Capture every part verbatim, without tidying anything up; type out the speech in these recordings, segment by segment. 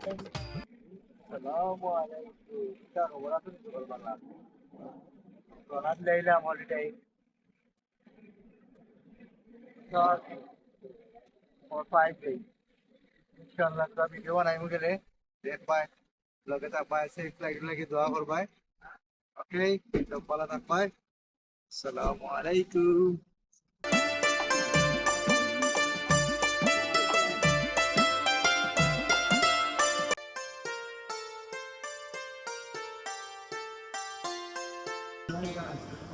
আসসালামু আলাইকুম। কিতা খবর, আছইন নি? খবর ভালা। তো, আজ লাইলাম holiday। তো, four, five days। ইনশাআল্লাহ, তো video বানাইমু গেলে, দেখবায়, লগে থাকবায়, safe flight লাগি দোয়া করবায়। Okay, সব ভালা থাকবায়। আসসালামু আলাইকুম।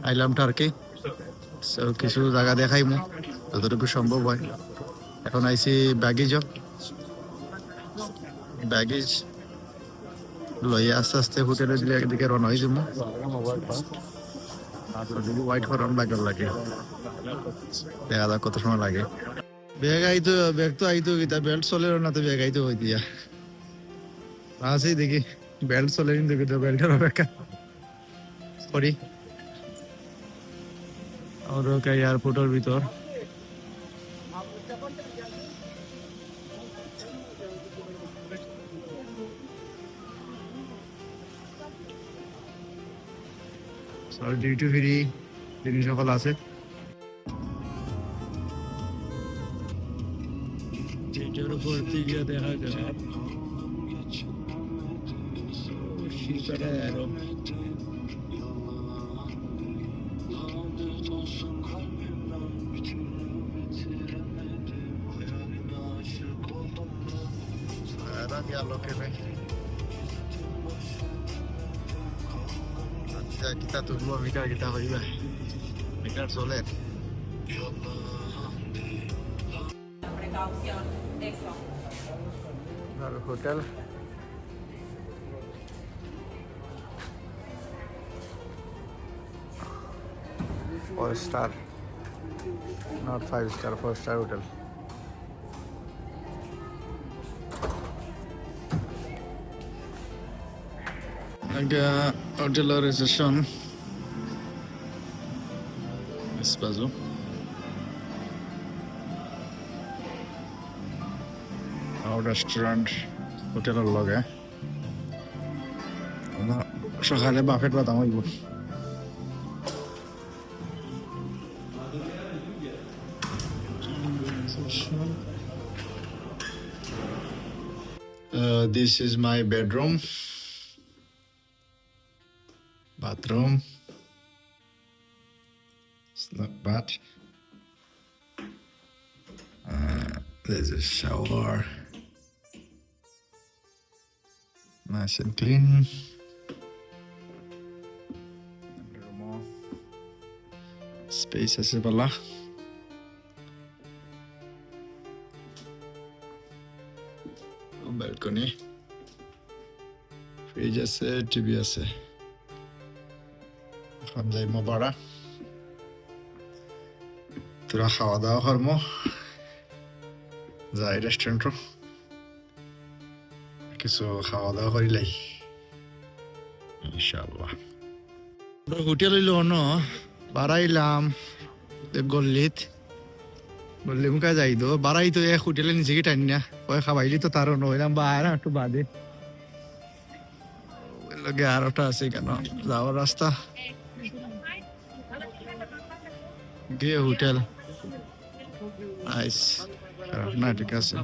আইলাম টার্কি। So, কিছু জাগা দেখাইমু, যতটুকু সম্ভব অয়। এখন আইছি baggage-ও। Baggage লইয়া আস্তে আস্তে হোটেলর দিকে রওনা অই যাইমু। Wait করার লাগে। দেখা যাক কত সময় লাগে। Bag আইতো, bag তো আইতো, কিতা belt চলের না তো bag আইতো কই দিয়া। আছি দেখি, belt চলের কিন্তু, কিন্তু belt-র অপেক্ষা করি। আমরা কা airport-র ভিতর। So, duty free জিনিস সকল আছে। যেটার উপর দিয়ে দেখা যায়। ও, শীতকালে আরো। আরাম ইয়া লোকে বে। আচ্ছা, কিতা তুলবো, মিটার কিতা হইবা? মিটার চলের। আর hotel four star, not five star, four star hotel. আগে হোটেলর reception। Espacio. Our restaurant হোটেলর লগে। আমরা সকালে buffet বাতাম অইবো। Uh, this is my bedroom, bathroom. It's not bad. Uh, there's a shower. Nice and clean. Space আছে বালা। Balcony. Fridge আছে, টিভি আছে। এখন যাইমু বারা। থুড়া খাওয়া দাওয়া করমু। যাই restaurant-ও। কিছু খাওয়া দাওয়া করিলাই। ইনশাআল্লাহ। আমরা হোটেল অইলো অনো, বারাইলাম। এ গল্লিত। গল্লি মুখা যাই তো, বারাই তো এক হোটেলে নিচে কি টাইম না। ওই খাবাইলি তো তারও নইলাম, বা আর একটু বাদে। এর লগে আর একটা আছে কেন? যাওয়ার রাস্তা। গিয়ে হোটেল। Nice। খারাপ না, ঠিক আছে।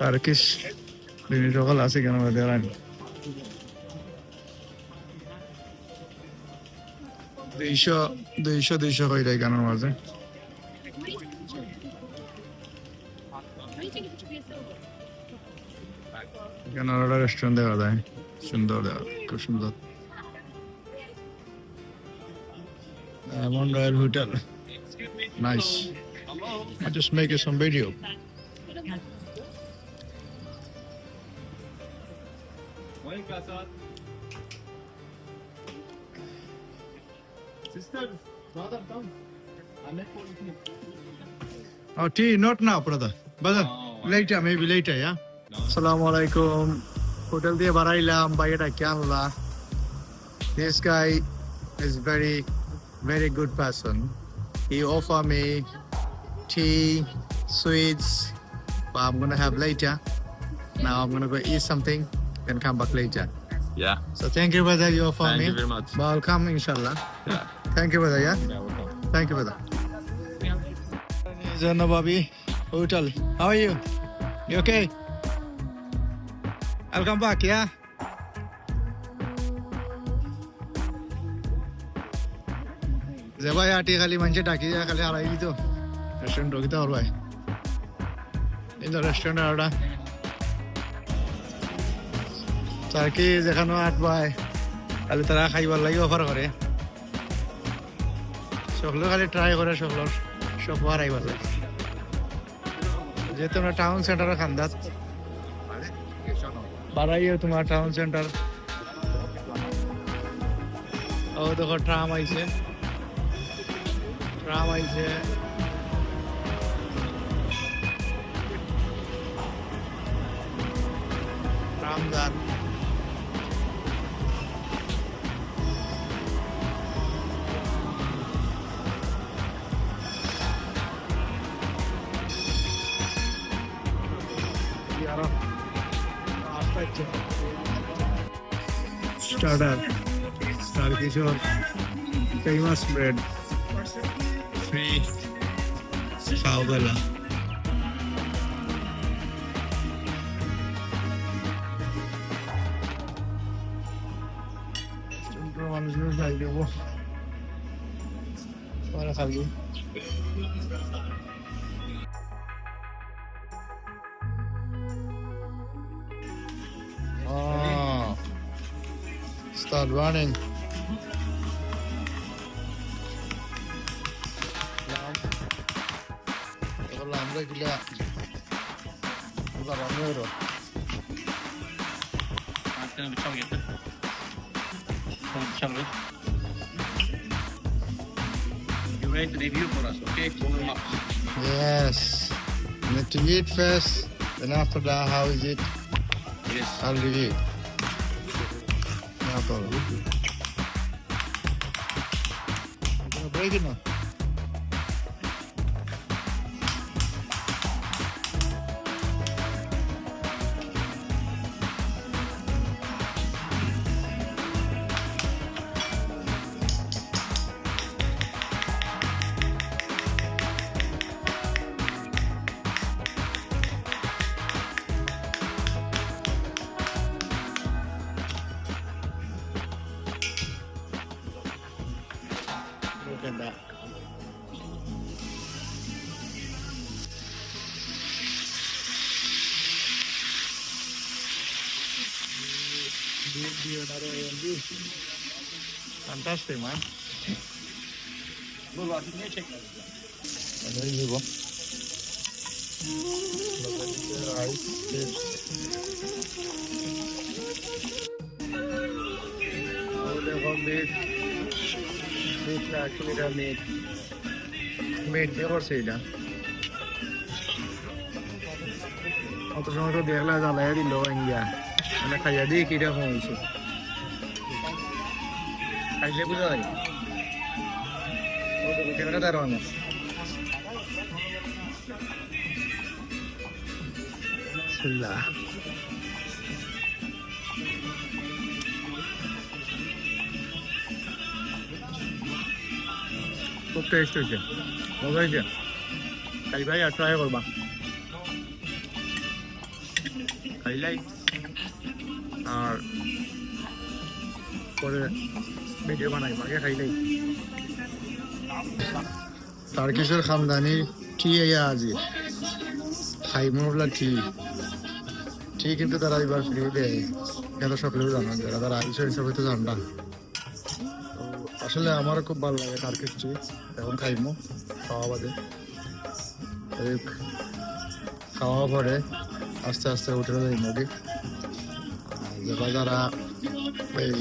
Turkish জিনিস সকল আছে কেন, দেখানি। দুইশো, দুইশো, দুইশো কইরা এখানর মাঝে। এখানে আরো একটা restaurant দেখা যায়, সুন্দর দেখা, খুব সুন্দর। Diamond Royal Hotel. Nice. I just make some video. Sister, brother, come. I make for you. Oh, tea, not now, brother. Brother, oh, later, maybe later, yeah? No. আসসালামু আলাইকুম। হোটেল দিয়ে বারাইলাম, ভাইয়ে ডাকিয়া আনলা। This guy is very, very good person. He offer me tea, sweets, but I'm gonna have later. Now I'm gonna go eat something, then come back later. Yeah. So thank you, brother. You're for Thank me. You very much. Welcome, inshallah. Yeah. Thank you, brother. Yeah. Yeah, welcome. Thank you, brother. This is Nawabi Hotel. How are you? You okay? Welcome back, yeah? যে ভাই আটি খালি মানুষে ডাকি যায়, খালি হারাই দিত। রেস্টুরেন্ট ঢুকিতে পারবায়। এই তো রেস্টুরেন্ট আর ওটা। তার কি যেখানে আট ভাই, খালি তারা খাইবার লাগি অফার করে। সকলে খালি ট্রাই করে, সকলের সব হারাইবার লাগে। যেহেতু আমরা টাউন সেন্টারের খান্দাত, বাড়াইও তোমার টাউন সেন্টার। ও দেখো, ট্রাম আইছে, ট্রাম আইছে, ট্রাম যার। স্টার্টার, তার কিছু ফেমাস ব্রেড, ফ্রি খাওয়া বেলা। মানুষগুলো যাই দেবো, ওরা খাবি। Oh, start running. আমরা কিলা বাবা মেয়েরও। You write the review for us, okay? Google Maps. Yes. Need to eat first, then after that, how is it? Yes. I'll review. No problem. Break it now. Look at that. Fantastic, man. There you go. ও দেখো, meet. Meet না, actually এটা meet. Meet দিয়ে করছে এটা। অত সময় তো দেখলা জ্বালাইয়া দিল ভাঙ্গিয়া। মানে খাইয়া দিয়ে কিরকম হয়েছে। খাইলে বুঝা যায়। ও তো বুঝে না তার মানে। বিসমিল্লাহ। খুব টেস্ট হয়েছে, মজা হয়েছে। খাইবাই আর ট্রাই করবা। খাইলাই আর পরে ভিডিও বানাইবা, আগে খাইলাই। তার কিশোর খানদানি টি আইয়া আজি খাইমু বলা টি। টি কিন্তু তারা এবার ফ্রি দেয়, এটা তো সকলেও জানো, যারা তারা আইসো হিসাবে তো জানবা। তো আসলে আমারও খুব ভালো লাগে টার্কিশ টি। এখন খাইমু খাওয়া বাদে। এই খাওয়া পরে আস্তে আস্তে উঠে যাই মুগি। আর যারা যারা এই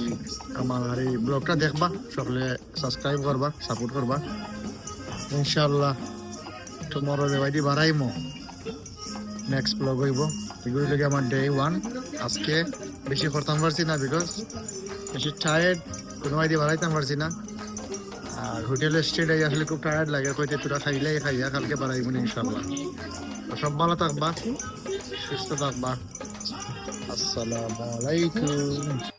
আমার এই ব্লগটা দেখবা, সকলে সাবস্ক্রাইব করবা, সাপোর্ট করবা। ইনশাআল্লাহ টুমরো রেওয়াইদি বাড়াইমু, নেক্সট ব্লগ হইব। এগুলো লাগে আমার ডে ওয়ান। আজকে বেশি করতাম পারছি না, বিকজ বেশি টায়ার্ড, কোনো আইডি বাড়াইতাম পারছি না। আর হোটেল স্ট্রিট আই আসলে খুব টায়ার্ড লাগে, কইতে তোরা খাইলাই খাইয়া কালকে বাড়াইব ইনশাল্লাহ। তো সব ভালো থাকবা, সুস্থ থাকবা। আসসালামু আলাইকুম।